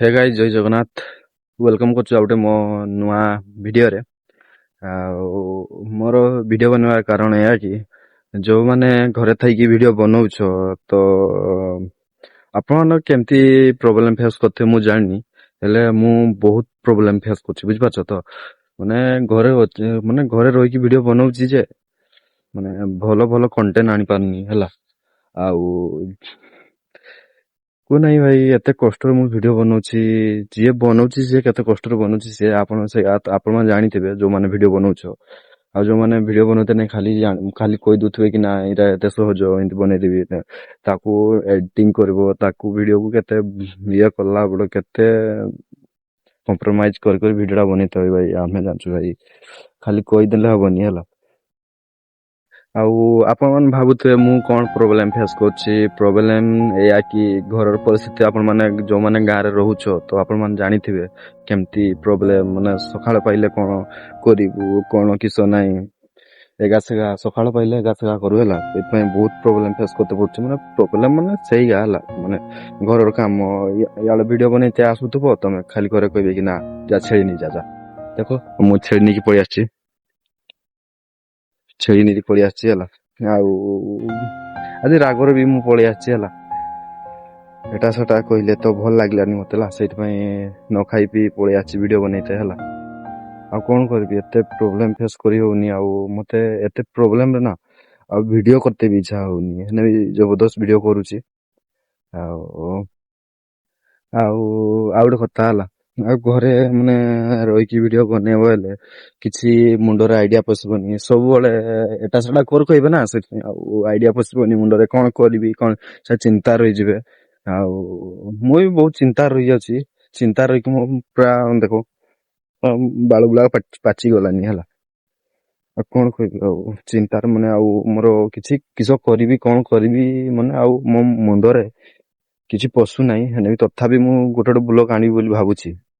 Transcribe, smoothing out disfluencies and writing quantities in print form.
ହେ guys, ଜୟ Jagannath. Welcome କରୁଛୁ ଆଉ ଗୋଟେ ମୋ ନୂଆ ଭିଡ଼ିଓରେ। ଆଉ ମୋର ଭିଡ଼ିଓ ବନେଇବାର କାରଣ ଏଇଆ କି ଯୋଉମାନେ ଘରେ ଥାଇକି ଭିଡ଼ିଓ ବନଉଛ, ତ ଆପଣମାନେ କେମିତି ପ୍ରୋବ୍ଲେମ୍ ଫେସ୍ କରୁଥିବେ ମୁଁ ଜାଣିନି, ହେଲେ ମୁଁ ବହୁତ ପ୍ରୋବ୍ଲେମ୍ ଫେସ୍ କରୁଛି, ବୁଝିପାରୁଛ ତ? ମାନେ ଘରେ ଅଛି, ମାନେ ଘରେ ରହିକି ଭିଡ଼ିଓ ବନଉଛି ଯେ ମାନେ ଭଲ ଭଲ କଣ୍ଟେଣ୍ଟ ଆଣିପାରୁନି, ହେଲା। ଆଉ କୁହ ନାଇଁ ଭାଇ, ଏତେ କଷ୍ଟରେ ମୁଁ ଭିଡ଼ିଓ ବନଉଛି। ଯିଏ ବନଉଛି, ସିଏ କେତେ କଷ୍ଟରେ ବନଉଛି, ସେ ଆପଣ ସେ ଆପଣମାନେ ଜାଣିଥିବେ, ଯୋଉମାନେ ଭିଡ଼ିଓ ବନଉଛ। ଆଉ ଯୋଉମାନେ ଭିଡ଼ିଓ ବନଉତେ ନାଇଁ, ଖାଲି ଖାଲି କହିଦଉଥିବେ କି ନା ଏଇଟା ଏତେ ସହଜ, ଏମିତି ବନେଇଦେବି। ତାକୁ ଏଡିଟିଂ କରିବ, ତାକୁ ଭିଡ଼ିଓକୁ କେତେ ଇଏ କଲା ବେଳ, କେତେ କମ୍ପ୍ରମାଇଜ କରି କରି ଭିଡ଼ିଓଟା ବନେଇଥିବେ ଭାଇ, ଆମେ ଜାଣିଛୁ ଭାଇ। ଖାଲି କହିଦେଲେ ହବନି, ହେଲା। ଆଉ ଆପଣମାନେ ଭାବୁଥିବେ ମୁଁ କ'ଣ ପ୍ରୋବ୍ଲେମ୍ ଫେସ୍ କରୁଛି। ପ୍ରୋବ୍ଲେମ୍ ଏଇଆ କି ଘରର ପରିସ୍ଥିତି। ଆପଣମାନେ ଯୋଉମାନେ ଗାଁରେ ରହୁଛ, ତ ଆପଣମାନେ ଜାଣିଥିବେ କେମିତି ପ୍ରୋବ୍ଲେମ୍। ମାନେ ସକାଳ ପାଇଲେ କ'ଣ କରିବୁ, କ'ଣ କିସ ନାହିଁ, ଏଗା ସେଗା, ସକାଳ ପାଇଲେ ଏଗା ସେଗା କରୁ, ହେଲା। ସେଥିପାଇଁ ବହୁତ ପ୍ରୋବ୍ଲେମ୍ ଫେସ୍ କରତେ ପଡୁଛି। ମାନେ ପ୍ରୋବ୍ଲେମ୍ ମାନେ ସେଇଆ ହେଲା, ମାନେ ଘରର କାମ। ଇଆଡ଼େ ଭିଡ଼ିଓ ବନେଇତେ ଆସୁଥିବ ତମେ, ଖାଲି ଘରେ କହିବେ କି ନା ଯା, ଛେଳି ନେଇ ଯା, ଯା। ଦେଖ, ମୁଁ ଛେଳି ନେଇକି ପଳେଇ ଆସିଛି, ଛେଳି ନେଇକି ପଳେଇ ଆସିଛି, ହେଲା। ଆଉ ଆଜି ରାଗରେ ବି ମୁଁ ପଳେଇ ଆସିଛି, ହେଲା। ଏଟା ସେଟା କହିଲେ ତ ଭଲ ଲାଗିଲାନି ମତେ, ହେଲା। ସେଇଥିପାଇଁ ନ ଖାଇ ପିଇ ପଳେଇ ଆସିଛି ଭିଡ଼ିଓ ବନେଇତେ, ହେଲା। ଆଉ କ'ଣ କରିବି? ଏତେ ପ୍ରୋବ୍ଲେମ୍ ଫେସ୍ କରି ହଉନି। ଆଉ ମତେ ଏତେ ପ୍ରୋବ୍ଲେମରେ ନା ଆଉ ଭିଡ଼ିଓ କରତେ ବି ଇଚ୍ଛା ହଉନି। ହେଲେ ବି ଜବରଦସ୍ତ ଭିଡ଼ିଓ କରୁଛି। ଆଉ ଆଉ ଆଉ ଗୋଟେ କଥା ହେଲା, ଆଉ ଘରେ ମାନେ ରହିକି ଭିଡ଼ିଓ ବନେଇବ ହେଲେ କିଛି ମୁଣ୍ଡରେ ଆଇଡିଆ ପଶିବନି। ସବୁବେଳେ ଏଟା ସେଟା କର କହିବେ ନା, ସେଥିପାଇଁ ଆଉ ଆଇଡିଆ ପଶିବନି ମୁଣ୍ଡରେ। କ'ଣ କରିବି କ'ଣ, ସେ ଚିନ୍ତା ରହିଯିବେ। ଆଉ ମୁଁ ବି ବହୁତ ଚିନ୍ତା ରହିଯାଉଛି। ଚିନ୍ତା ରହିକି ମୁଁ ପୁରା ଦେଖ ବାଳ ଗୁଡାକ ପାଚି ଗଲାନି, ହେଲା। ଆଉ କ'ଣ କହିବି? ଆଉ ଚିନ୍ତାରେ ମାନେ ଆଉ ମୋର କିଛି କିସ କରିବି, କ'ଣ କରିବି, ମାନେ ଆଉ ମୋ ମୁଣ୍ଡରେ କିଛି ପଶୁନାହିଁ। ହେଲେ ବି ତଥାପି ମୁଁ ଗୋଟେ ଗୋଟେ ବ୍ଲଗ ଆଣିବି ବୋଲି ଭାବୁଛି।